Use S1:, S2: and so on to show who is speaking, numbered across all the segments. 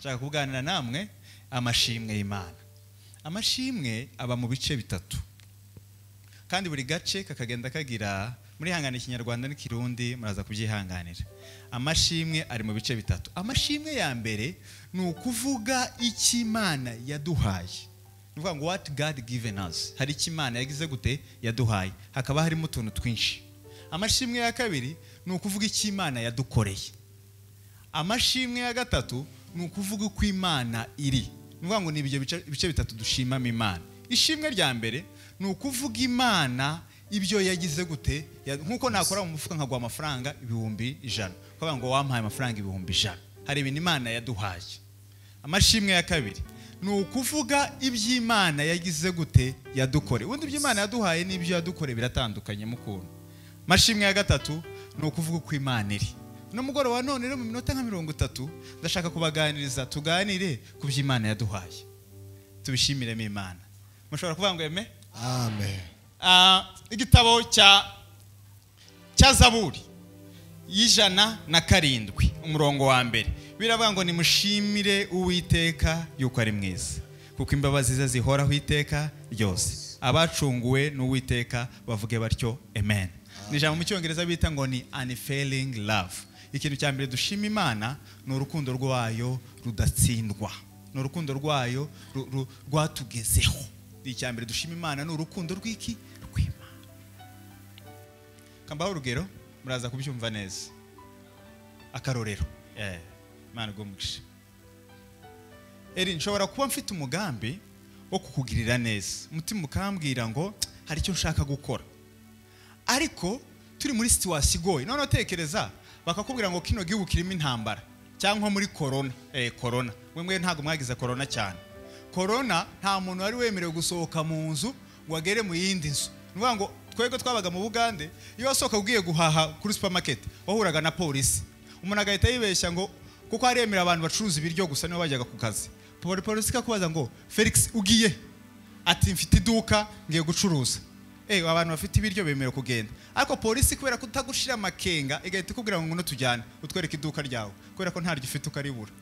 S1: Nshaka kuganira namwe amashimwe y'Imana. Amashimwe aba mu bice bitatu, kandi buri gace kakagenda kagira muri hangana Ikinyarwanda n'ikirundi, muraza kubyihanganira. Amashimwe ari mu bice bitatu. Amashimwe ya mbere ni ukuvuga icyo Imana yaduhaye. Ni ukuvuga ngo what God given us. Hari icyo Imana yagize gute yaduhaye, hakaba harimo utuntu twinshi. Amashimwe ya kabiri ni ukuvuga icyo Imana yadukoreye. Amashimwe ya gatatu ni ukuvuga uko Imana iri. Ni ukuvuga ngo ni ibyo bice bitatu dushimamo Imana. Ishimwe rya mbere ni ukuvuga Imana ibyo yagize gute, nkuko nakora mu mufuka nkaguha amafaranga 100,000, ukavuga ngo wampaye amafaranga 100,000. Hari ibintu Imana yaduhaye. Amashimwe ya kabiri ni ukuvuga iby'Imana yagize gute yadukoreye. Ubundi iby'Imana yaduhaye n'ibyo yadukoreye biratandukanye mukuntu. Amashimwe ya gatatu ni ukuvuga uko Imana iri. No mugoroba none rero mu minota nka 30 ndashaka kubaganiriza, tuganire ku by'Imana yaduhaye, tubishimiremo Imana. Mushobora kuvuga ngo amen?
S2: Amen.
S1: Igitabo cya Zaburi 107 umurongo wa mbere biravuga ngo nimushimire Uwiteka yuko ari mwiza, kuko imbabazi ze zihoraho iteka ryose. Abacunguwe n'Uwiteka bavuge batyo amen. Ni ijambo mu Cyongereza bita ngo ni unfailing love. Ikintu cya mbere dushima Imana ni urukundo rwayo rudatsindwa, ni urukundo rwayo rwatugezeho. Icya mbere dushima Imana ni urukundo rw'iki? Rw'Imana. Kambaho urugero muraza kubyumva neza. Akarorero. Imana igumugishe. Eri, nshobora kuba mfite umugambi wo kukugirira neza, umutima ukambwira ngo hari icyo nshaka gukora, ariko turi muri situation igoye. None tekereza bakakubwira ngo kino gihugu kirimo intambara, cyangwa muri corona. Corona mwe ntago mwagize corona cyane. Corona nta muntu wari wemerewe gusohoka mu nzu ngo agere mu yindi nzu. Nuvuga ngo twego twabaga mu Bugande, iyo wasohoka ugiye guhaha kuri supermarket wahuraga na polisi. Umuntu agahita yibeshya ngo kuko haremera abantu bacuruza ibiryo gusa nibo bajyaga ku kazi. Polisi ikakubaza ngo Felix ugiye? Ati mfite iduka ngiye gucuruza. Abantu bafite ibiryo bemerewe kugenda. Ariko polisi kubera kutagushira amakenga igahita ikubwira ngo ngwino tujyane utwereke iduka ryawe, kubera ko ntaryo ufite ukaribura.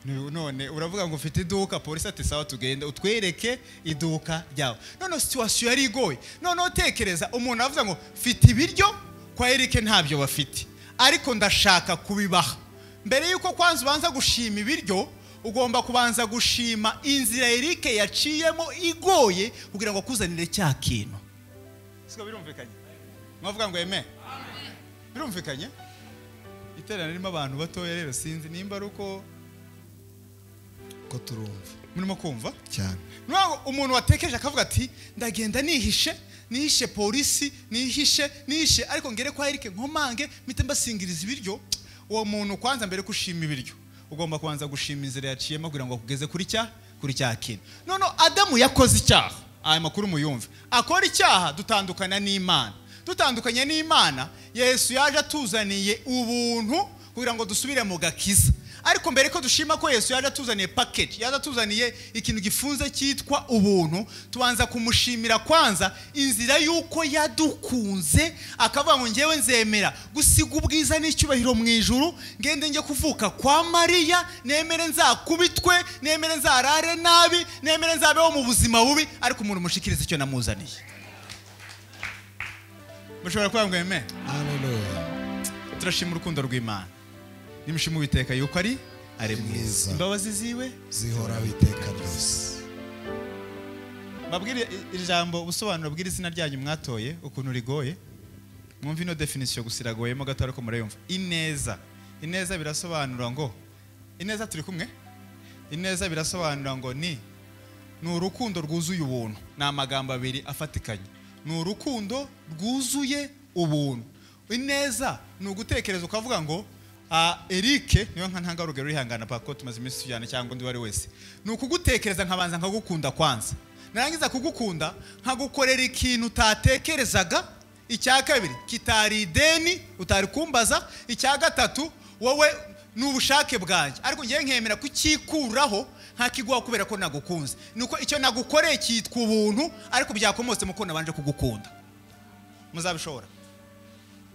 S1: None uravuga ngo ufite iduka, polisi ati sawa tugende utwereke iduka ryawe. None situation yari igoye. None utekereza umuntu avuga ngo mfite ibiryo kwa Eric ntabyo bafite, ariko ndashaka kubibaha. Mbere yuko kwanza ubanza gushima ibiryo, ugomba kubanza gushima inzira Eric yaciyemo igoye kugira ngo akuzanire cya kintu. Siko birumvikanye? Mwavuga ngo amen? Amen. Birumvikanye? Iterana ririmo abantu batoya rero sinzi nimba ari uko
S2: ko turumva.
S1: Murimo kumva?
S2: Cyane.
S1: Nwago umuntu watekereje akavuga ati ndagenda nihishe, nihishe polisi, nihishe ariko ngere kwa Eric nkomange mpite mbasingiriza ibiryo. Uwo muntu kwanza mbere kushima ibiryo, ugomba kubanza gushima inzira yaciyemo kugira ngo akugeze kuri cya kintu. None Adamu yakoze icyaha. Aya makuru muyumve. Akora icyaha dutandukana n'Imana. Dutandukanye n'Imana, Yesu yaje atuzaniye ubuntu kugira ngo dusubire mu gakiza. Ariko mbere ko dushima ko Yesu yaje atuzaniye package, yaje atuzaniye ikintu gifunze cyitwa ubuntu, tubanza kumushimira kwanza inzira yuko yadukunze, akavuga ngo ngewe nzemera gusiga ubwiza n'icyubahiro mu ijuru, ngende njye kuvuka kwa Mariya, nemere nzakubitwe, nemere nzarare nabi, nemere nzabeho mu buzima bubi, ariko umuntu mushikirize icyo namuzaniye. Mushobora kuvuga ngo amen?
S2: Hallelujah.
S1: Turashima urukundo rw'Imana. Nimushima Uwiteka yuko ari mwiza, imbabazi ziwe
S2: zihoraho iteka ryose.
S1: Babwire ijambo ubusobanuro bw'iri zina ryanyu mwatoye ukuntu rigoye. Mwumve ino definition gusa iragoyemo gato ariko murayumva. Ineza. Ineza birasobanura ngo ineza turi kumwe? Ineza birasobanura ngo ni urukundo rwuzuye ubuntu. Ni amagambo abiri afatikanye. Ni urukundo rwuzuye ubuntu. Ineza ni ugutekereza ukavuga ngo Eric niyo nka ntanga urugero rihangana pako tumaze iminsi tujyana cyangwa undi wari wese. Ni ukugutekereza nkabanza nkagukunda kwanza. Narangiza kugukunda nkagukorera ikintu utatekerezaga. Icya kabiri kitari ideni utari kumbaza. Icya gatatu wowe n'ubushake bwanjye, ariko ngiye nkemera kukikuraho ntakiguha kubera ko nagukunze. Nuko icyo nagukoreye cyitwa ubuntu, ariko byakomotse mu ko nabanje kugukunda. Muzabishobora?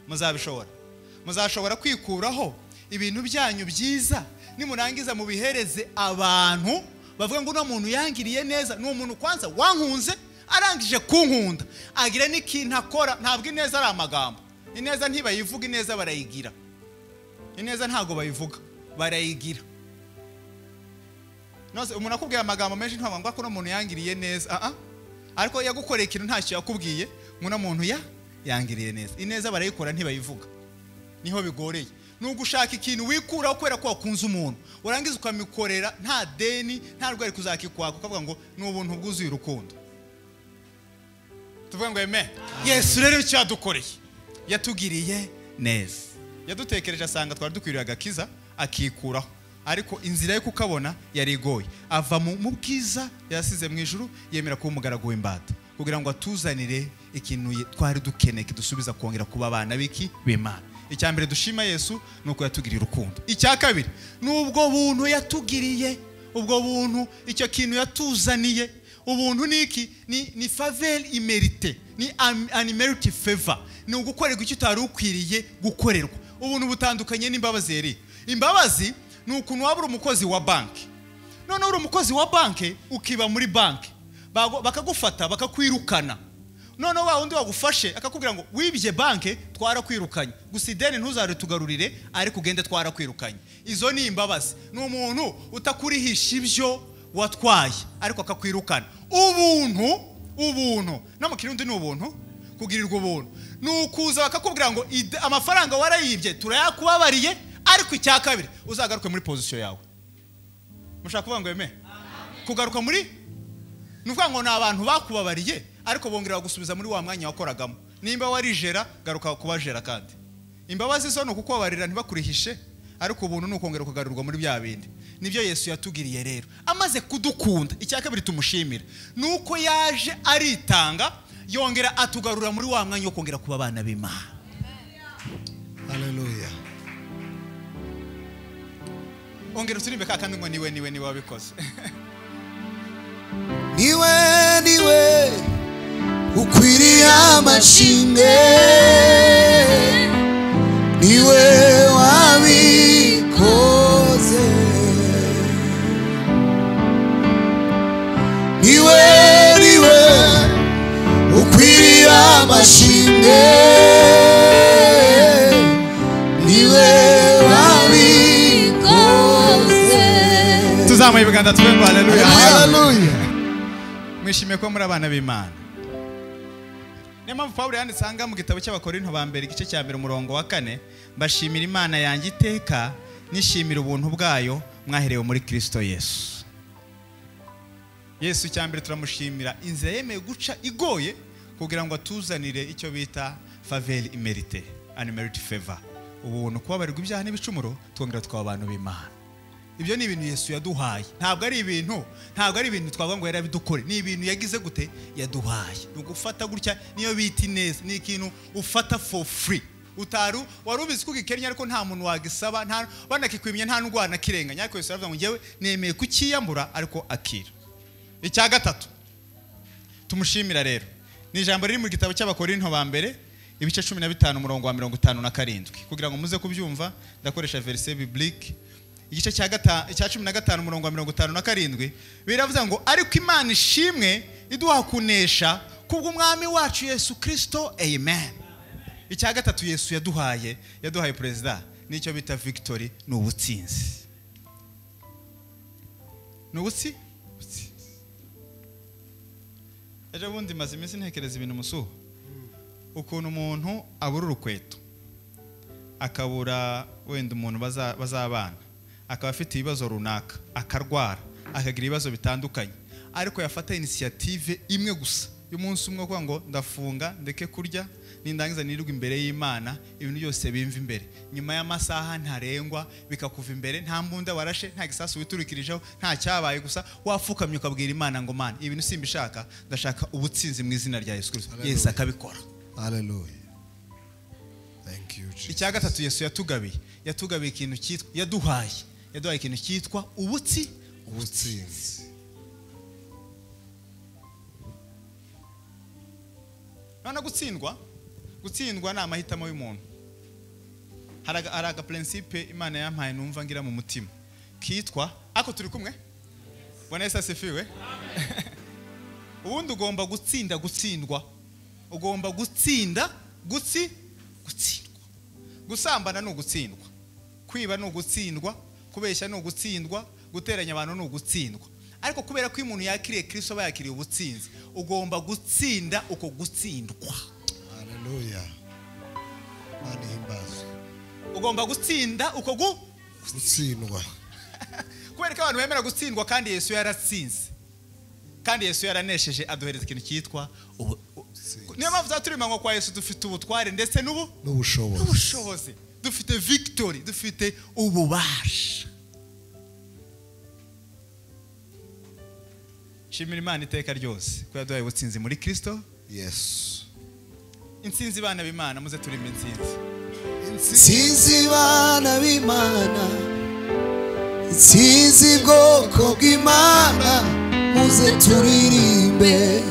S1: Muzabishobora? Muzashobora kwikuraho Ibintu byanyu byiza nimurangiza mubihereze abantu bavuga ngo uno muntu yangiriye neza, ni umuntu kwanza wankunze, arangije kunkunda agira n'ikintu akora. Ntabwo ineza ari amagambo, ineza ntibayivuga, ineza barayigira. Ineza ntago bayivuga, barayigira. Nose umuntu akubwiye amagambo menshi ntabwo ngo uno muntu yangiriye neza, ariko yagukoreye ikintu ntacyo yakubwiye, ngo muntu yangiriye neza. Ineza barayikora ntibayivuga, niho bigoreye. Nugushaka ikintu wikuraho kubera ko wakunze umuntu, urangiza ukamukorera nta deni, nta rwari kuzakikwaka, ukavuga ngo ni ubuntu bwuzuye urukundo. Tuvuga ngo amen. Yesu rero icyo yadukoreye, yatugiriye neza, yadutekereje asanga twari dukwiriye agakiza akikuraho, ariko inzira yo kukabona yari igoye. Ava mu bwiza yasize mu ijuru, yemera kuba umugaragu w'imbata kugira ngo atuzanire ikintu twari dukeneye kidusubiza kongera kuba abana biki b'Imana. Icya mbere dushima Yesu ni uko yatugiriye urukundo. Icya kabiri ni ubwo buntu yatugiriye, ubwo buntu, icyo kintu yatuzaniye. Ubuntu ni iki? Ni faveur imméritée, ni unmerited favor, ni ugukorerwa icyo utari ukwiriye gukorerwa. Ubuntu butandukanye n'imbabazi. Yeri imbabazi ni ukuntu waba uri umukozi wa banki, none uri umukozi wa banki ukiba muri banki, bakagufata bakakwirukana, none wa wundi wagufashe akakubwira ngo wibye banki twarakwirukanye, gusa ideni ntuzaritugarurire ariko ugende twarakwirukanye. Izo ni imbabazi. Ni umuntu utakurihisha ibyo watwaye ariko akakwirukana. Ubuntu, ubuntu no mu kirundi ni ubuntu, kugirirwa ubuntu ni ukuza bakakubwira ngo amafaranga warayibye turayakubabariye, ariko icya kabiri uzagaruke muri position yawe. Mushaka kuvuga ngo amen? Kugaruka muri, ni ukuvuga ngo ni abantu bakubabariye ariko bongera bagusubiza muri wa mwanya wakoragamo. Nimba warijera garuka kubajera. Kandi imbabazi zo ni ukukubabarira ntibakurihishe, ariko ubuntu ni ukongera kugarurwa muri bya bindi. Nibyo Yesu yatugiriye rero amaze kudukunda. Icya kabiri tumushimira nuko yaje aritanga, yongera atugarura muri wa mwanya wo kongera kuba abana b'Imana.
S2: Haleluya.
S1: Ongera uturimbe ka kandi ngo niwe niwe niwe wabikoze.
S2: Niwe niwe ukwiriye amashimwe, niwe wabikoze, niwe niwe ukwiriye amashimwe, niwe wabikoze.
S1: Tuzamuye ibiganza tuve ngo haleluya.
S2: Haleluya.
S1: Mwishimiye ko muri abana b'Imana. Niyo mpamvu Pawulo yanditse aha mu gitabo cy'Abakorinto ba mbere igice cya mbere umurongo wa 4, mbashimira Imana yanjye iteka nishimira ubuntu bwayo mwaherewe muri Kristo Yesu. Yesu cya mbere turamushimira inzira yemeye guca igoye kugira ngo atuzanire icyo bita faveur imméritée, unmerited favor, ubuntu, kubabarirwa ibyaha n'ibicumuro, twongera tukaba abantu b'Imana. Ibyo ni ibintu Yesu yaduhaye, ntabwo ari ibintu, ntabwo ari ibintu twavuga ngo yarabidukore, ni ibintu yagize gute yaduhaye. Ni ugufata gutya, niyo bita ineza, ni ikintu ufata for free. Utaru wari ubizi ko ugikennye ariko nta muntu wagisaba, nta banakikwimye, nta ndwara kirenganya, ariko Yesu aravuga ngo njyewe nemeye kukiyambura ariko akira. Icya gatatu tumushimira rero ni ijambo riri mu gitabo cy'Abakorinto ba mbere ibice 15 umurongo wa 57. Kugira ngo muze kubyumva ndakoresha verse biblique. Igice cya 15 umurongo wa 57 biravuga ngo ariko Imana ishimwe iduha kunesha kubw'umwami wacu Yesu Kristo, amen. Icya gatatu Yesu yaduhaye, yaduhaye president, nicyo bita victory, ni ubutsinzi. Ni ubutsinzi. Ejo bundi maze iminsi ntekereza ibintu musuhu, ukuntu umuntu abura urukweto, akabura wenda umuntu bazabana, akaba afite ibibazo runaka, akarwara, akagira ibibazo bitandukanye, ariko yafata initiative imwe gusa y'umunsi umwe kuvuga ngo ndafunga ndeke kurya, nindangiza nirirwa imbere y'Imana, ibintu byose bimva imbere. Nyuma y'amasaha ntarengwa bikakuva imbere, nta mbunda warashe, nta gisasu witurikirijeho, nta cyabaye, gusa wafukamye ukabwira Imana ngo Mana ibintu simbishaka, ndashaka ubutsinzi mu izina rya Yesu Kristo. Yesu akabikora.
S2: Haleluya. Thank you Jesus.
S1: Icya gatatu Yesu yatugabiye, yatugabiye ikintu cyitwa, yaduhaye, yaduhaye ikintu cyitwa ubutsinzi. None gutsindwa, gutsindwa ni amahitamo y'umuntu. Hari aga principe Imana yampaye numva ngira mu mutima kitwa ako turi kumwe. Bwana Yesu asifiwe. Ubundi ugomba gutsinda gutsindwa. Ugomba gutsinda gutsindwa. Gusambana ni ugutsindwa, kwiba ni ugutsindwa, kubeshya ni ugutsindwa, guteranya abantu ni ugutsindwa. Ariko kubera ko umuntu yakiriye Kristo aba yakiriye ubutsinzi, ugomba gutsinda uko gutsindwa.
S2: Haleluya. Imana ihimbazwe.
S1: Ugomba gutsinda uko gutsindwa. Kubera ko abantu bemera gutsindwa kandi Yesu yaratsinze, kandi Yesu yaranesheje, aduhereza ikintu cyitwa niyo mpamvu zaturima ngo kwa Yesu dufite ubutware ndetse n'ubushobozi, dufite victory, dufite ububasha. Shimira Imana iteka ryose ko yaduhaye ubutsinzi muri Kristo
S2: Yesu.
S1: Intsinzi bana b'Imana, muze turime intsinzi.
S2: Intsinzi bana b'Imana, intsinzi bwoko bw'Imana, muze turirimbe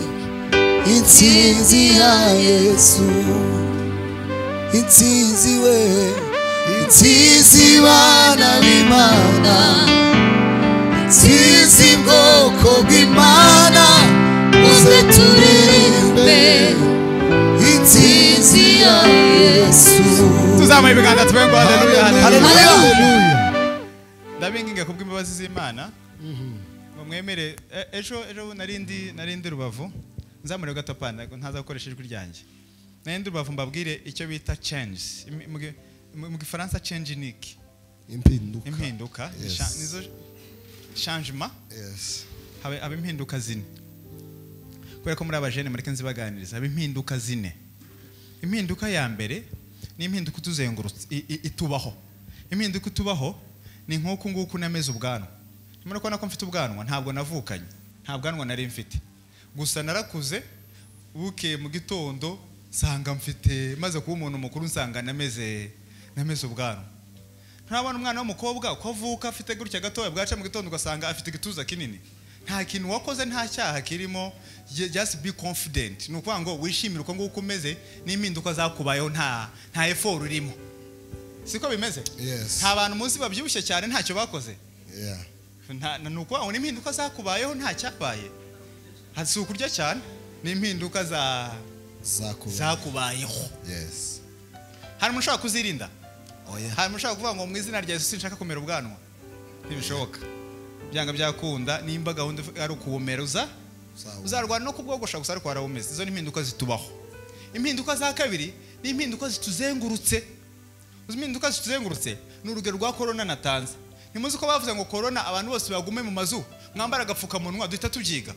S2: intsinzi ya Yesu. Intsinzi we, intsinzi bana b'Imana, intsinzi bwoko bw'Imana, muze turirimbe intsinzi ya Yesu.
S1: Tuzamuye ibiganza tuvuge ngo haleluya, haleluya. Ndabinginga kubw'imbabazi z'Imana ngo mwemere. Ejo narindi Rubavu, nzamure gato pana ntaza gukoresha ijwi ryanjye. Narindi Rubavu mbabwire icyo bita change. Mu Gifaransa change niki?
S2: Impinduka.
S1: Impinduka nizo changement.
S2: Yes.
S1: Habe impinduka zine. Kubera ko muri abajene mureke nzibaganiriza, habe impinduka zine. Impinduka ya mbere ni impinduka ituzengurutse, itubaho. Impinduka itubaho ni nk'uku nguku nameze ubwanwa. Nimara kubona ko mfite ubwanwa, ntabwo navukanye, nta bwanwa nari mfite. Gusa narakuze, bukeye mu gitondo nsanga mfite, maze kuba umuntu mukuru nsanga nameze ubwanwa. Ntabona umwana w'umukobwa ko avuka afite gutya gatoya, bwaca mu gitondo ugasanga afite igituza kinini. Nta kintu wakoze, nta cyaha kirimo, just be confident. Ni ukuvuga ngo wishimire uko nguko umeze n'impinduka zakubayeho, nta effort urimo. Siko bimeze?
S2: Yes.
S1: Nta bantu munsi babyibushye cyane ntacyo bakoze.
S2: Yeah.
S1: Nta ni ukuvuga ngo n'impinduka zakubayeho nta cyabaye. Si ukurya cyane, ni impinduka zakubayeho.
S2: Yes.
S1: Hari umuntu ushobora kuzirinda?
S2: Oya.
S1: Hari umuntu ushobora kuvuga ngo mu izina rya Yesu sinshaka kumera ubwanwa? Ntibishoboka. Byanga byakunda, nimba gahunda ari ukubumeruza, uzarwana no kubwogosha gusa ariko warawumeze. Izo ni impinduka zitubaho. Impinduka za kabiri ni impinduka zituzengurutse. Impinduka zituzengurutse ni urugero rwa corona natanze. Ntimuzi ko bavuze ngo corona abantu bose bagume mu mazu, mwambara agapfukamunwa, duhita tubyiga.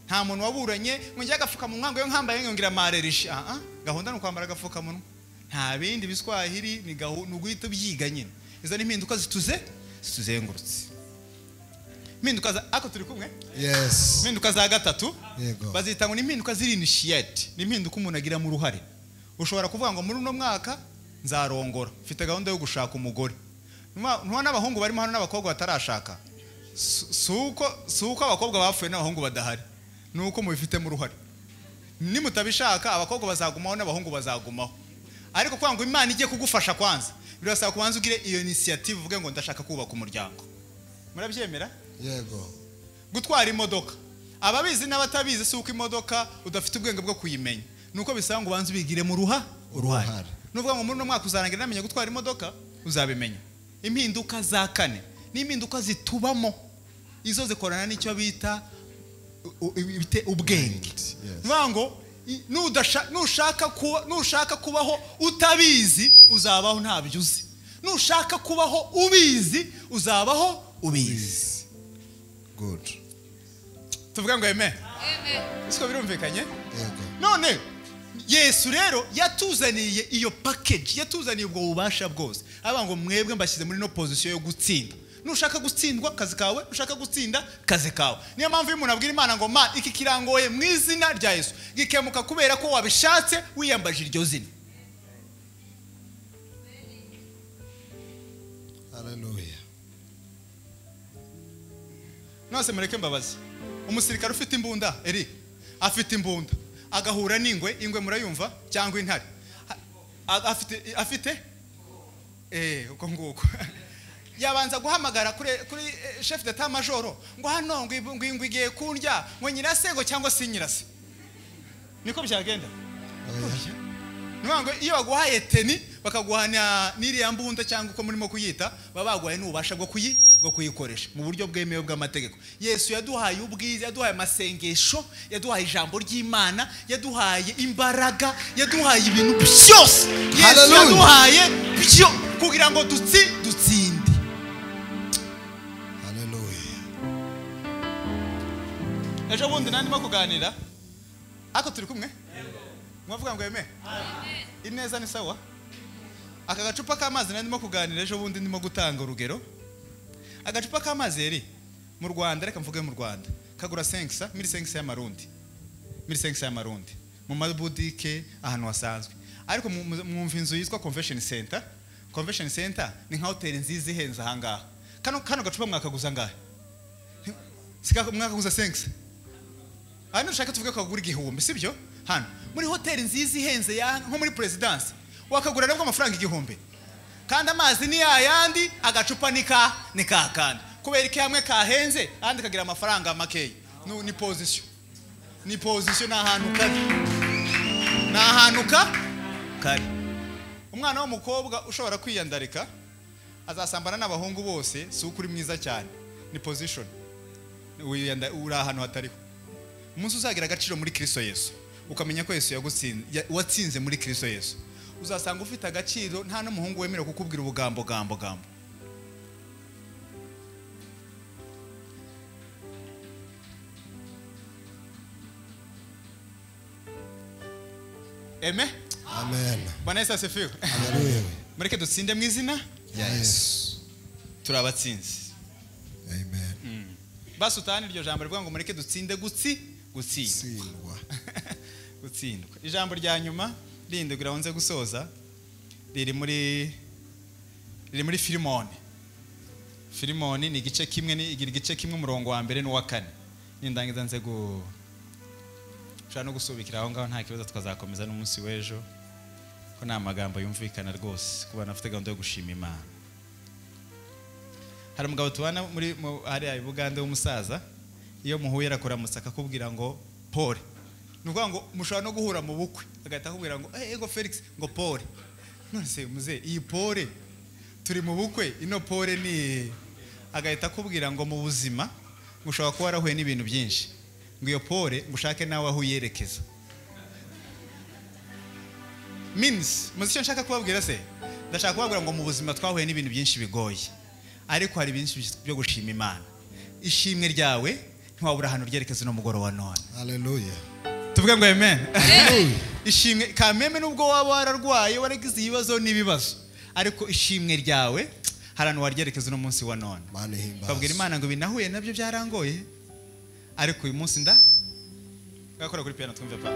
S1: Nta muntu waburanye ngo njye agapfukamunwa ngo yo nkambaye ngira amarerisha. Gahunda ni kwambara agapfukamunwa. Nta bindi biswahili, ni gahunda uguhita ubyiga nyine. Izo ni impinduka zituzengurutse. Impinduka za ako turi kumwe?
S2: Yes.
S1: Impinduka za gatatu
S2: yego
S1: bazita ngo ni impinduka ziri initiate, ni impinduka umuntu agira mu ruhare. Ushobora kuvuga ngo muri uno mwaka nzarongora, mfite gahunda yo gushaka umugore. Ntuwa n'abahungu barimo hano n'abakobwa batarashaka. Suko abakobwa bapfuye n'abahungu badahari, nuko mubifite mu ruhare. Nimutabishaka abakobwa bazagumaho n'abahungu bazagumaho. Ariko kwanga Imana ijye kugufasha kwanza, birasaba kubanza ugire iyo initiative uvuge ngo ndashaka kubaka umuryango. Murabyemera?
S2: Yego.
S1: Gutwara imodoka, ababizi n'abatabizi si uko imodoka udafite ubwenge bwo kuyimenya, nuko bisaba ngo ubanze ubigire mu ruhare. Nuvuga ngo muri uno mwaka uzarangira namenye gutwara imodoka, uzabimenya. Impinduka za kane ni impinduka zitubamo, izo zikorana n'icyo bita ubwenge. Nuvuga ngo nushaka kubaho utabizi uzabaho ntabyo uzi, nushaka kubaho ubizi uzabaho ubizi.
S2: Good.
S1: Tuvuga ngo amen. Amen. Siko birumvikanye?
S2: Yego.
S1: None Yesu rero yatuzaniye iyo package, yatuzaniye ubwo bubasha bwose. Aba ngo mwebwe mbashyize muri no position yo gutsinda. Nushaka gutsindwa kazi kawe, nushaka gutsinda kazi kawe. Niyo mpamvu umuntu abwira Imana ngo ma iki kirangoye mu izina rya Yesu, gikemuka kubera ko wabishatse wiyambaje iryo zina.
S2: Hallelujah.
S1: Nose mureke mbabazi. Umusirikare ufite imbunda, eri afite imbunda, agahura n'ingwe, ingwe murayumva cyangwa intare. Afite Uko nguko yabanza guhamagara kuri chef d'état major ngo hano ngo igiye kundya ngo nyirase ngo cyangwa si nyirase. Niko byagenda. Ngo iyo baguhaye teni bakaguhana n'iriya mbunda cyangwa uko murimo kuyita, baba baguhaye n'ububasha bwo kuyikoresha mu buryo bwemewe bw'amategeko. Yesu yaduhaye ubwiza, yaduhaye amasengesho, yaduhaye ijambo ry'Imana, yaduhaye imbaraga, yaduhaye ibintu byose. Yesu yaduhaye byo kugira ngo dutsinde.
S2: Hallelujah.
S1: Ejo bundi nandimo kuganira ako turi kumwe? Mwavuga ngo amen. Ineza ni sawa. Aka gacupa k'amazi nandimo kuganira ejo bundi ndimo gutanga urugero. Agacupa k'amazi eri mu Rwanda, reka mvuge mu Rwanda, kagura 500, 1500 y'amarundi. 1500 y'amarundi mu mabudike ahantu hasanzwe. Ariko mwumva inzu yitwa Convention Center. Convention Center ni nka hotel nziza ihenze ahangaha. Kano gacupa mwakaguza ngahe? Sika mwakaguza 500. Hano ushaka tuvuge ko kagura 1000, sibyo? Hano muri hotel nziza ihenze ya nko muri Presidence wakagura nabwo amafaranga 1000. Kandi amazi ni yayandi, agacupa ni ka kandi. Kubera iki hamwe kahenze andi kagira amafaranga makeya. Ni position. Ni position n'ahantu kari. N'ahantu kari. Umwana w'umukobwa ushobora kwiyandarika azasambana n'abahungu bose, si ukuri mwiza cyane. Ni position. Wiyanda uri ahantu hatariho. Umunsi uzagira agaciro muri Kristo Yesu, ukamenya ko Yesu yagutsinze, watsinze muri Kristo Yesu, uzasanga ufite agaciro, nta n'umuhungu wemerewe kukubwira ubugambo gambo gambo. Amen.
S2: Amen.
S1: Bwana Yesu asifiwe.
S2: Hallelujah.
S1: Mureke dutsinde mu izina
S2: rya Yesu.
S1: Turabatsinze.
S2: Amen.
S1: Basutani iryo jambo rivuga ngo mureke dutsinde gutsindwa. Gutsindwa. Ijambo rya nyuma rindi kugira ngo nze gusoza riri muri Filimoni. Filimoni ni igice kimwe, ni igice kimwe umurongo wa mbere n'uwa kane. Nindangiza nze no gusubikira aho ngaho, nta kibazo, tukazakomeza n'umunsi w'ejo ko nta magambo yumvikana rwose kuba nafite gahunda yo gushima Imana. Hari umugabo tubana muri hariya i Bugande w'umusaza, iyo muhuye arakuramutsa akakubwira ngo pole. Ni ukuvuga ngo mushobora no guhura mu bukwe agahita akubwira ngo ngo Felix ngo pole. None se muze iyi pole turi mu bukwe, ino pole ni, agahita akubwira ngo mu buzima mushobora kuba warahuye n'ibintu byinshi, ngo iyo pole ngushake nawe aho uyerekeza. Means muzi icyo nshaka kubabwira se? Ndashaka kubabwira ngo mu buzima twahuye n'ibintu byinshi bigoye, ariko hari byinshi byo gushima Imana. Ishimwe ryawe ntiwabura ahantu ryerekeza no mugoroba none.
S2: Hallelujah.
S1: Tuvuge ngo amen. Ishimwe kameme nubwo waba wararwaye waragize ibibazo n'ibibazo, ariko ishimwe ryawe hari ahantu waryerekeza no munsi wa none. Babwira Imana ngo binahuye nabyo byarangoye, ariko uyu munsi nda gakora kuri piano twumve pa.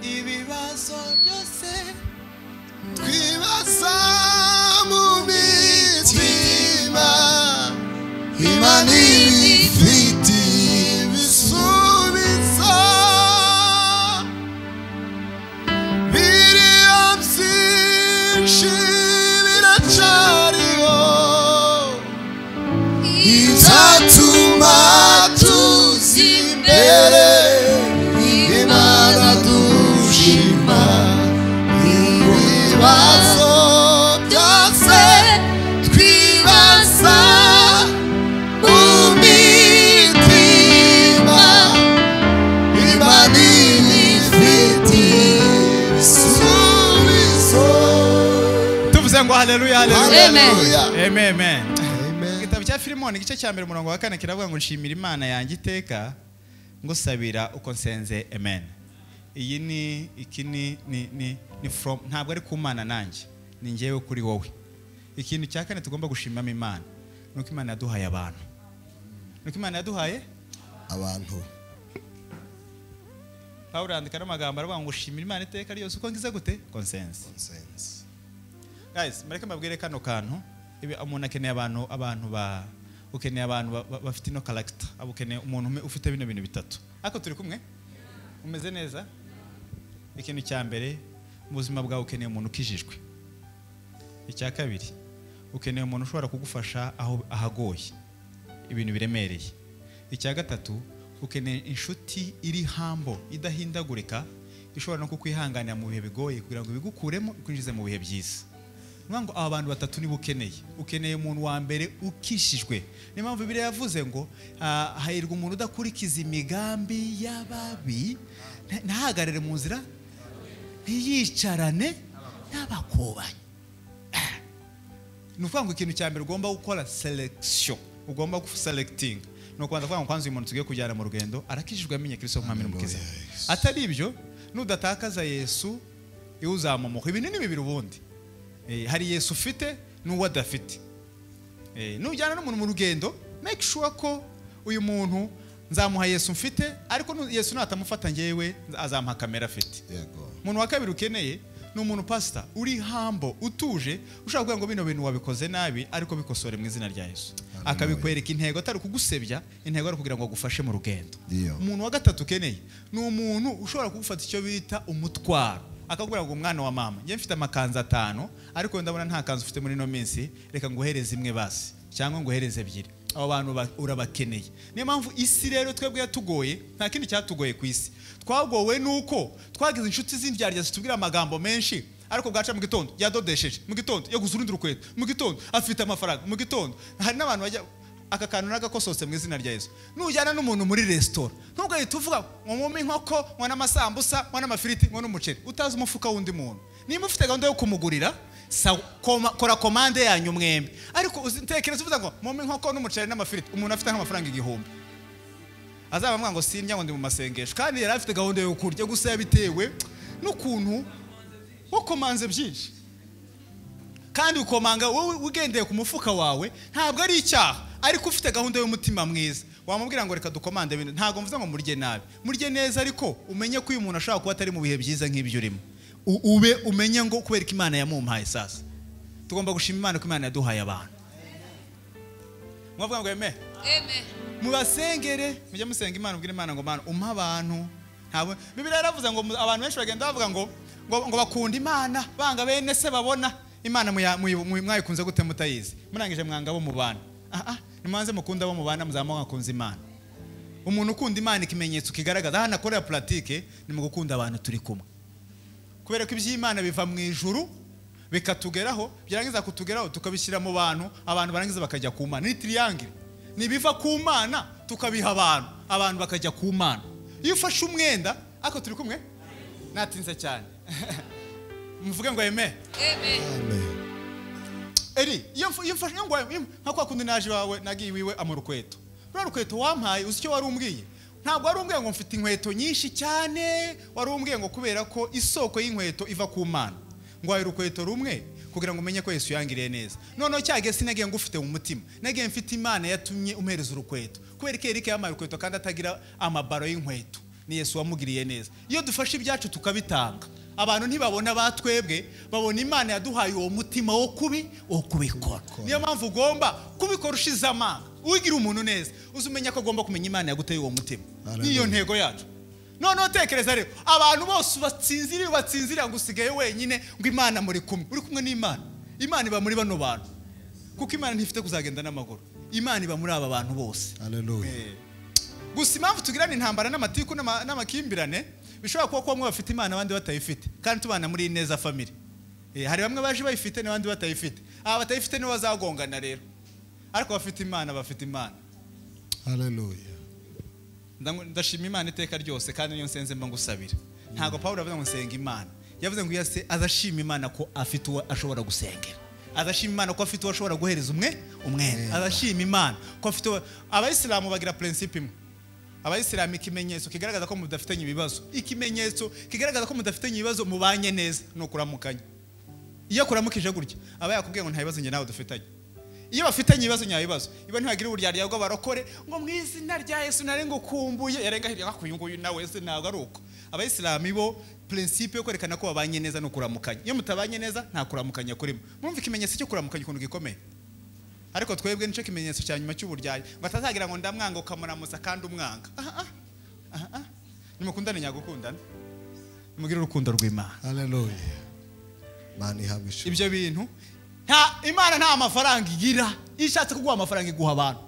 S1: Ibibazo byose
S2: twibaza mu mitima, Imana ifite ibisubizo, biriya byinshi biracyariho, izatuma tuza imbere Imana dushima. Ibibazo byose twibaza mu mitima, Imana ifite ibisubizo.
S1: Tuvuze ngo haleluya, haleluya.
S2: Amen.
S1: Amen. Igitabo cya Filimoni igice cya mbere umurongo wa kane kiravuga ngo nshimira Imana yanjye iteka ngusabira uko nsenze. Amen. Iyi ni iki ni ni ni from, ntabwo ari ku Mana nanjye, ni njyewe kuri wowe. Ikintu cya kane tugomba gushimamo Imana nuko Imana yaduhaye abantu. Nuko Imana yaduhaye
S2: abantu.
S1: Pawulo yandika n'amagambo aravuga ngo shimira Imana iteka ryose uko ngize gute? Consensus. Guys, mureke mbabwire kano kantu. Ibi umuntu akeneye abantu ba ukeneye abantu bafite ino character, abo ukeneye umuntu ufite bino bintu bitatu. Ariko turi kumwe? Umeze neza? Ikintu cya mbere mu buzima bwawe ukeneye umuntu ukijijwe. Icya kabiri, ukeneye umuntu ushobora kugufasha aho ahagoye, ibintu biremereye. Icya gatatu, ukeneye inshuti iri hambo, idahindagurika, ishobora no kukwihanganira mu bihe bigoye kugira ngo ibigukuremo ikwinjize mu bihe byiza. Ni ngo aba bantu batatu nibo ukeneye. Ukeneye umuntu wa mbere ukishijwe. Niyo mpamvu Bibiliya yavuze ngo hahirwa umuntu udakurikiza imigambi y'ababi, ntahagarare mu nzira, ntiyicarane n'abakobanyi. Ni ukuvuga ngo ikintu cya mbere ugomba gukora selection, ugomba guselecting, ni ukubanza kuvuga ngo kwanza uyu muntu tugiye kujyana mu rugendo arakijijwe, amenye Kristo nk'Umwami n'Umukiza. Atari ibyo, nudatakaza Yesu iwe uzamumuha. Ibintu ni bibiri ubundi. Hari Yesu ufite n'uwo adafite. Nujyana n'umuntu mu rugendo, make sure ko uyu muntu nzamuha Yesu mfite, ariko Yesu natamufata njyewe azampa kamera afite.
S2: Yego.
S1: Umuntu wa kabiri ukeneye ni umuntu pastor uri humble, utuje, ushobora kuvuga ngo bino bintu wabikoze nabi ariko bikosore mu izina rya Yesu. Akabikwereka intego atari kugusebya, intego ari kugira ngo agufashe mu rugendo. Umuntu wa gatatu ukeneye ni umuntu ushobora kugufata icyo bita umutwaro, akakubwira ngo mwana wa mama, njye mfite amakanzu 5 ariko ndabona nta kanzu ufite muri ino minsi, reka nguhereze imwe basi cyangwa nguhereze ebyiri. Abo bantu urabakeneye. Niyo mpamvu isi rero twebwe yatugoye, nta kindi cyatugoye ku isi. Twagowe nuko twagize inshuti z'indyarya zitubwira amagambo menshi, ariko bwaca mu gitondo yadodesheje, mu gitondo yaguze urundi rukweto, mu gitondo afite amafaranga, mu gitondo hari n'abantu bajya aka kantu nagakosotse mu izina rya Yesu. Nujyana n'umuntu muri restaurant, ntugahite uvuga ngo mwume inkoko, ngo n'amasambusa, ngo n'amafiriti, ngo n'umuceri, utazi umufuka w'undi muntu. Niba ufite gahunda yo kumugurira, kora komande yanyu mwembi. Ariko utekereza uvuga ngo mwume inkoko n'umuceri n'amafiriti, umuntu afite nk'amafaranga 1000. Azaba amwanga ngo sindya ngo ndi mu masengesho, kandi yari afite gahunda yo kurya gusa yabitewe n'ukuntu wakomanze byinshi. Kandi ukomanga wowe ugendeye ku mufuka wawe ntabwo ari icyaha, ariko ufite gahunda y'umutima mwiza wamubwira ngo reka dukomande ibintu. Ntabwo mvuze ngo murye nabi, murye neza, ariko umenye ko uyu muntu ashobora kuba atari mu bihe byiza nk'ibyo urimo. Ube umenye ngo kubera ko Imana yamumpaye. Sasa tugomba gushima Imana ko Imana yaduhaye abantu. Mwavuga ngo amen.
S3: Amen.
S1: Mubasengere, mujye musenga Imana, ubwire Imana ngo Mana umpa abantu. Ntabwo Bibiliya yaravuze ngo abantu benshi bagenda bavuga ngo ngo bakunda Imana banga bene se babona Imana mwayikunze gute mutayizi, murangije mwanga bo mubana. Nimanze mukunda bo mubana, muzama mwakunze Imana. Umuntu ukunda Imana ikimenyetso kigaragaza hano akorera pratique ni mu gukunda abantu turi kumwe. Kubera ko iby'Imana biva mu ijuru bikatugeraho, byarangiza kutugeraho tukabishyira mu bantu, abantu barangiza bakajya ku Mana. Ni triangle. Nibiva ku Mana tukabiha abantu, abantu bakajya ku Mana. Iyo ufashe umwenda, ako turi kumwe natinze cyane. Mvuge ngo amen.
S3: Amen.
S1: Eri, iyo mfashe ngo nka kwa kundi naje wawe nagiye iwiwe amurukweto. Rwa rukweto wampaye uzi icyo wari umbwiye? Ntabwo wari umbwiye ngo mfite inkweto nyinshi cyane, wari umbwiye ngo kubera ko isoko y'inkweto iva ku Mana. Ngo ayo rukweto rumwe kugira ngo umenye ko Yesu yangiriye neza. Noneho cyagiye sinagiye ngo ufite mu mutima, nagiye mfite Imana yatumye umpereza urukweto. Kubera ko Eric yamaye urukweto kandi atagira amabaro y'inkweto, ni Yesu wamugiriye neza. Iyo dufashe ibyacu tukabitanga, abantu ntibabona batwebwe, babona Imana yaduhaye uwo mutima wo kubikora. Niyo mpamvu ugomba kubikora ushize amanga, ugira umuntu neza, uzumenya ko agomba kumenya Imana yaguteye uwo mutima. Niyo ntego yacu. Noneho tekereza rero abantu bose batsinziriye batsinzira ngo usigaye wenyine, ngo Imana muri kumwe. Uri kumwe n'Imana. Imana iba muri bano bantu, kuko Imana ntifite kuzagenda n'amaguru. Imana iba muri aba bantu bose.
S2: Haleluya.
S1: Gusa impamvu tugirana intambara n'amatiku n'amakimbirane bishobora kuba ko bamwe bafite Imana abandi batayifite, kandi tubana muri neza family. Hari bamwe baje bayifite n'abandi batayifite. Aba batayifite nibo bazagongana rero, ariko bafite Imana, bafite Imana.
S2: Haleluya.
S1: Ndashima Imana iteka ryose, kandi niyo nsenze mba ngusabira. Ntabwo Pawulo yavuze ngo nsenga Imana, yavuze ngo yase azashima Imana ko afite uwo ashobora gusengera, azashima Imana ko afite uwo ashobora guhereza umwenda, azashima Imana ko afite. Abayisilamu bagira principe imwe. Abayisilamu ikimenyetso kigaragaza ko mudafitanye ibibazo, ikimenyetso kigaragaza ko mudafitanye ibibazo mubanye neza no kuramukanya. Iyo kuramukije gutya aba yakubwiye ngo nta bibazo njye nawe dufitanye. Iyo bafitanye ibibazo nyabibazo, iba ntibagira uburyarya bw'abarokore ngo mu izina rya Yesu nari ngukumbuye, yarenga hirya akuyu nguyu nawe se ntabwo ari uko. Abayisilamu bo principe yo kwerekana ko babanye neza no kuramukanya. Iyo mutabanye neza nta kuramukanya kurimo. Murumva ikimenyetso cyo kuramukanya ukuntu gikomeye. Ariko twebwe nico kimenyetso cya nyuma cy'uburyarya, ngo atazagira ngo ndamwanga ukamuramutsa kandi umwanga. Nimukundane nyagukundana, nimugire urukundo rw'Imana.
S2: Haleluya. Imana ihabwe ishimwe.
S1: Ibyo bintu Nta Imana nta mafaranga igira. Ishatse kuguha amafaranga iguha abantu.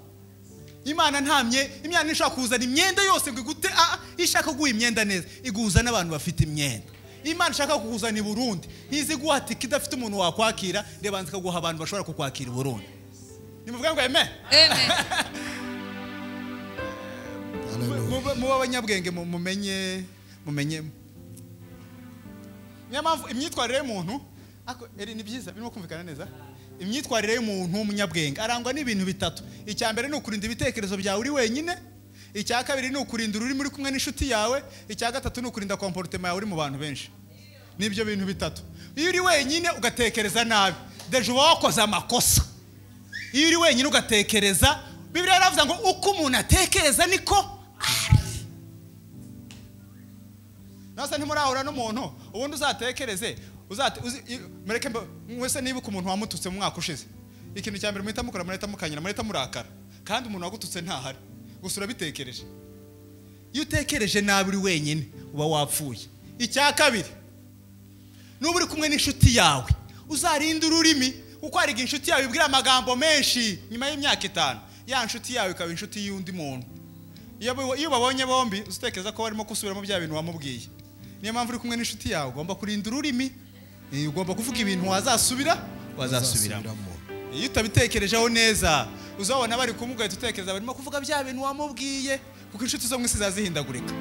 S1: Imana ntamye, imyanya ishaka kuzana imyenda yose ngo igute, ishaka kuguha imyenda neza, iguhuza n'abantu bafite imyenda. Imana ishaka kukuzana i Burundi, ntiziguha tike idafite umuntu wakwakira, rebanza ikaguha abantu bashobora kukwakira i Burundi. Nimuvuga ngo amen.
S3: Amen.
S1: Muba abanyabwenge mumenye. Niyo mpamvu imyitwarire y'umuntu, ako eri ni byiza birimo kumvikana neza. Imyitwarire y'umuntu w'umunyabwenge arangwa n'ibintu bitatu. Icya mbere ni ukurinda ibitekerezo byawe uri wenyine, icya kabiri ni ukurinda ururimi uri kumwe n'inshuti yawe, icya gatatu ni ukurinda comportement yawe uri mu bantu benshi. Nibyo bintu bitatu. Iyo uri wenyine ugatekereza nabi, deje uba wakoze amakosa. Iyo uri wenyine ugatekereza, Bibiliya yaravuze ngo uko umuntu atekereza niko ari. Nasa ntimurahura n'umuntu ubundi uzatekereze mureke mwese nibuka umuntu wamututse mu mwaka ushize. Ikintu cya mbere muhita mukora, murahita mukanyira, murahita murakara. Kandi umuntu wagututse ntahari, gusa urabitekereje. Iyo utekereje nabi uri wenyine uba wapfuye. Icya kabiri, nuba uri kumwe n'inshuti yawe uzarinda ururimi, kuko hari inshuti yawe ibwira amagambo menshi nyuma y'imyaka 5, ya nshuti yawe ikaba inshuti y'undi muntu. Iyo babonye bombi utekereza ko barimo gusubiramo bya bintu wamubwiye. Niyo mpamvu uri kumwe n'inshuti yawe ugomba kurinda ururimi, ugomba kuvuga ibintu wazasubiramo. Iyo utabitekerejeho neza uzabona bari kumwe ugahita utekereza barimo kuvuga bya bintu wamubwiye, kuko inshuti zo mu isi zazihindagurika.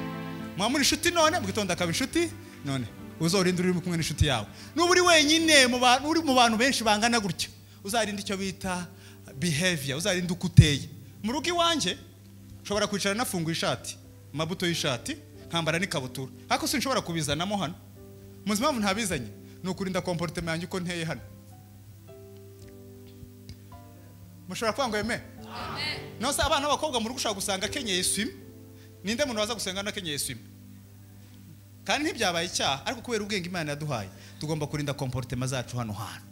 S1: Mwamuri inshuti none mu gitondo akaba inshuti none. Uzorinda ururimi kumwe n'inshuti yawe. Nuba uri wenyine uri mu bantu benshi bangana gutyo, uzarinda icyo bita behavior, uzarinda uko uteye. Mu rugo iwanjye nshobora kwicara nafunguye ishati, amabuto y'ishati, nkambara n'ikabutura, ariko sinshobora kubizanamo hano. Muzi impamvu ntabizanye? Ni ukurinda comportement yanjye uko nteye hano. Mushobora kuvuga ngo amen.
S3: Amen.
S1: Nose abana b'abakobwa mu rugo ushobora gusanga akenyeye swim. Ninde muntu waza gusenga anakenyeye swim? Kandi ntibyabaye icyaha, ariko kubera ubwenge Imana yaduhaye tugomba kurinda comportement zacu hano hantu.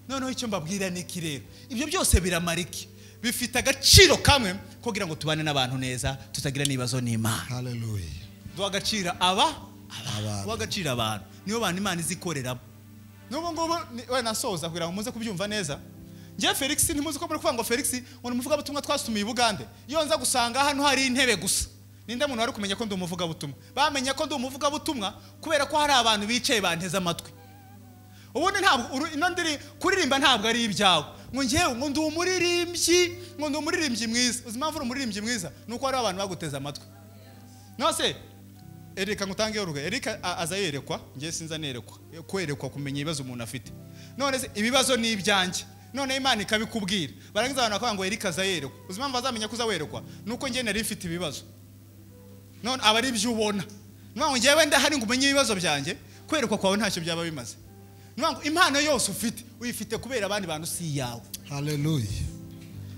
S1: Noneho icyo mbabwira ni iki rero, ibyo byose biramara iki? Bifite agaciro kamwe kugira ngo tubane n'abantu neza, tutagira n'ibibazo n'Imana.
S2: Hallelujah.
S1: Duha agaciro abantu, agaciro abantu nibo bantu Imana izikoreramo. N'ubu ngubu we nasoza kugira ngo muze kubyumva neza. Njye Felix ntimuzi ko muri kuvuga ngo Felix ngo umuvugabutumwa twasumiye i Bugande. Iyo nza gusanga hano hari intebe gusa, ninde muntu wari kumenya ko ndi umuvugabutumwa? Bamenye ko ndi umuvugabutumwa kubera ko hari abantu bicaye banteze amatwi. Ubundi ntabwo ino ndiri kuririmba ntabwo ari ibyawe. Ngo njyewe ngo ndi umuririmbyi, ngo ndi umuririmbyi mwiza. Uzi impamvu uri umuririmbyi mwiza? Nuko hari abantu baguteze amatwi. Nose Erika ngutange uruge. Erika aza yerekwa, njye sinza nerekwa. Kwerekwa kumenya ibibazo umuntu afite. None se ibibazo ni ibyanjye. None Imana ikabikubwira. Barangiza abantu bakavuga ngo Erika aza yerekwa. Uzi impamvu azamenya ko uza werekwa? Nuko njye nari mfite ibibazo. None aba ari ibyo ubona. None njyewe ndahari ngo umenye ibibazo byanjye, kwerekwa kwawe ntacyo byaba bimaze. None impano yose ufite uyifite kubera abandi bantu si yawe.
S2: Hallelujah.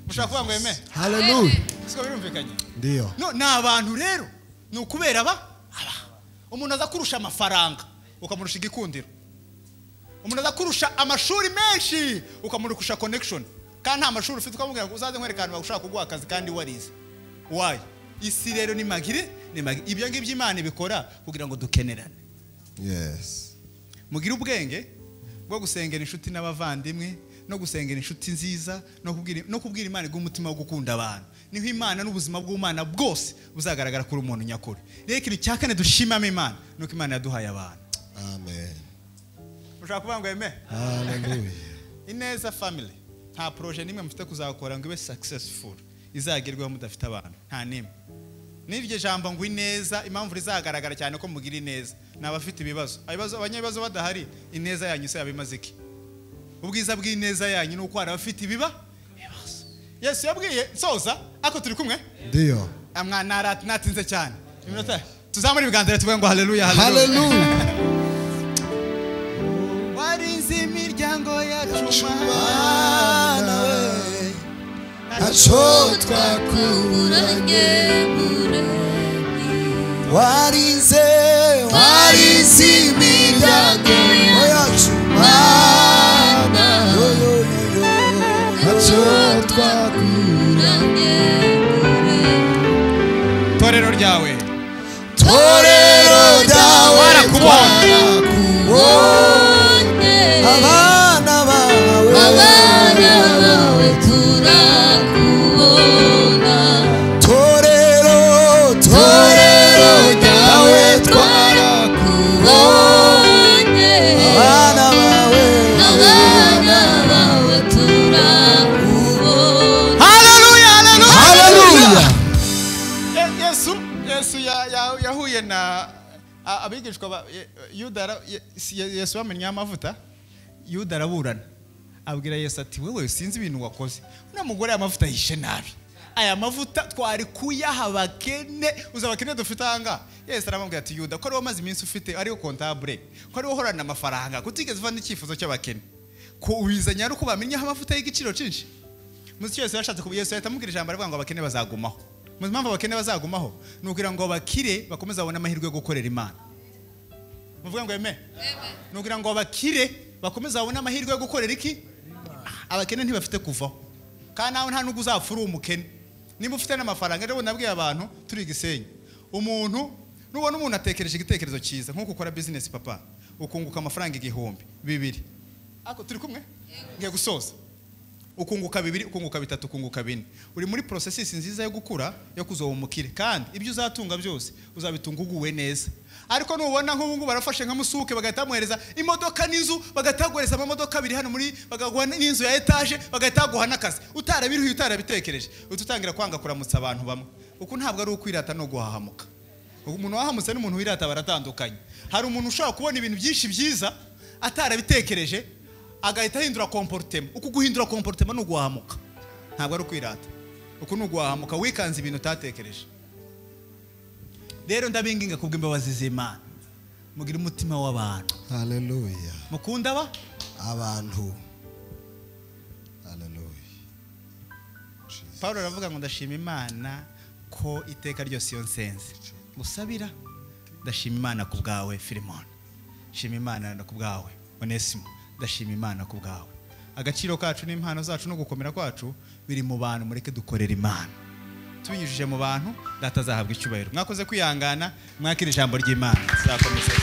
S1: Mushaka kuvuga ngo amen?
S2: Hallelujah.
S1: Siko birumvikanye?
S2: Ndio.
S1: No, ni abantu rero ni ukubera aba umuntu aza kurusha amafaranga ukamurusha igikundiro, umuntu aza kurusha amashuri menshi ukamurusha connection, kandi nta mashuri ufite ukamubwira ngo uzaze nkwereka ahantu bagushaka kuguha akazi kandi warize. Why? Isi rero ni magire, ni magire. Ibyo ngibyo Imana ibikora kugira ngo dukenerane.
S2: Yes.
S1: Mugire ubwenge bwo gusengera inshuti n'abavandimwe, no gusengera inshuti nziza, no kubwira Imana umutima wo gukunda abantu. Niho Imana n'ubuzima bw'Imana bwose buzagaragara kuri umuntu nyakuri. Rero ikintu cya kane dushimamo Imana nuko Imana yaduhaye abantu.
S2: Amen.
S1: Ushaka kuvuga ngo amen?
S2: Hallelujah.
S1: Ineza family, nta projet nimwe mufite kuzakora ngo ibe successful izagerweho mudafite abantu. Nta nimwe. N'iryo jambo ngo ineza, impamvu rizagaragara cyane ko mugira ineza n'abafite ibibazo. Ibibazo abanyabibazo badahari, ineza yanyu se yabimaze iki? Ubwiza bw'ineza yanyu nuko hari abafite ibibazo. Yesu yabwiye soza ako turi kumwe?
S2: Ndio.
S1: Amwana natinze cyane. Iminota tuzamura ibiganza tuvuge ngo haleluya haleluya.
S2: Haleluya.
S1: Warinze imiryango yacu
S2: Mana we, ntacyo twakuburanye. Warinze imiryango yacu Mana, ntacyo twakuburanye.
S1: Torero ryawe,
S2: torero ryawe
S1: twarakubonye,
S2: abana bawe
S1: Yahuye na abigishwa Yuda, Yesu bamennye amavuta, Yuda araburana abwira Yesu ati wewe sinzi ibintu wakoze, uriya mugore amavuta yishe nabi, aya mavuta twari kuyaha abakene, uzi abakene dufite aha ngaha. Yesu aramubwira ati Yuda, ko ari wowe umaze iminsi ufite ariyo kontabure, ko ari wowe uhorana amafaranga, kutigeze uvana icyifuzo cy'abakene, ko ubizanye ari uko bamenyeho amavuta y'igiciro cyinshi. Muzi icyo Yesu yashatse kuvuga? Yesu yahita amubwira ijambo aravuga ngo abakene bazagumaho. Muzi impamvu abakene bazagumaho? Ni ukugira ngo abakire bakomeze babone amahirwe yo gukorera Imana. Muvuga ngo amen. Ni ukugira ngo abakire bakomeze babone amahirwe yo gukorera iki? Abakene ntibafite kuvaho. Kandi nawe nta nubwo uzapfa uri umukene. Niba ufite n'amafaranga, rero nabwiye abantu turi Gisenyi, umuntu nubona umuntu atekereje igitekerezo cyiza nkuko ukora business papa, ukunguka amafaranga 1000 2 ako turi kumwe ngiye gusoza, ukunguka 2, ukunguka 3, ukunguka 4, uri muri processes nziza yo gukura yo kuzoba umukire, kandi ibyo uzatunga byose uzabitunga uguwe neza. Ariko nubona nk'ubu ngubu barafashe nka musuke bagahita bamuhereza imodoka n'inzu, bagahita baguhereza amamodoka 2 hano muri, bagaguha n'inzu ya etage, bagahita baguha n'akazi utarabiruhiye utarabitekereje, uhita utangira kwanga kuramutsa abantu bamwe. Uku ntabwo ari ukwirata no guhahamuka. Umuntu wahamutse n'umuntu wirata baratandukanye. Hari umuntu ushobora kubona ibintu byinshi byiza atarabitekereje agahita ahindura comportement. Uku guhindura comportement ni uguhahamuka, ntabwo ari ukwirata. Uku ni uguhahamuka wikanze ibintu utatekereje. Rero ndabinginga kubw'imbabazi z'Imana, mugire umutima w'abantu.
S2: Haleluya.
S1: Mukunda aba
S2: abantu. Haleluya.
S1: Paulo aravuga ngo ndashima Imana ko iteka ryose iyo nsenze gusabira, ndashima Imana ku bwawe Filimon, shima Imana ku bwawe Onesimo, ndashima Imana ku bwawe. Agaciro kacu n'impano zacu no gukomera kwacu biri mu bantu, mureke dukorera Imana tubinyujije mu bantu, data azahabwa icyubahiro. Mwakoze kwihangana, mwakira ijambo ry'Imana. Tuzakomeza.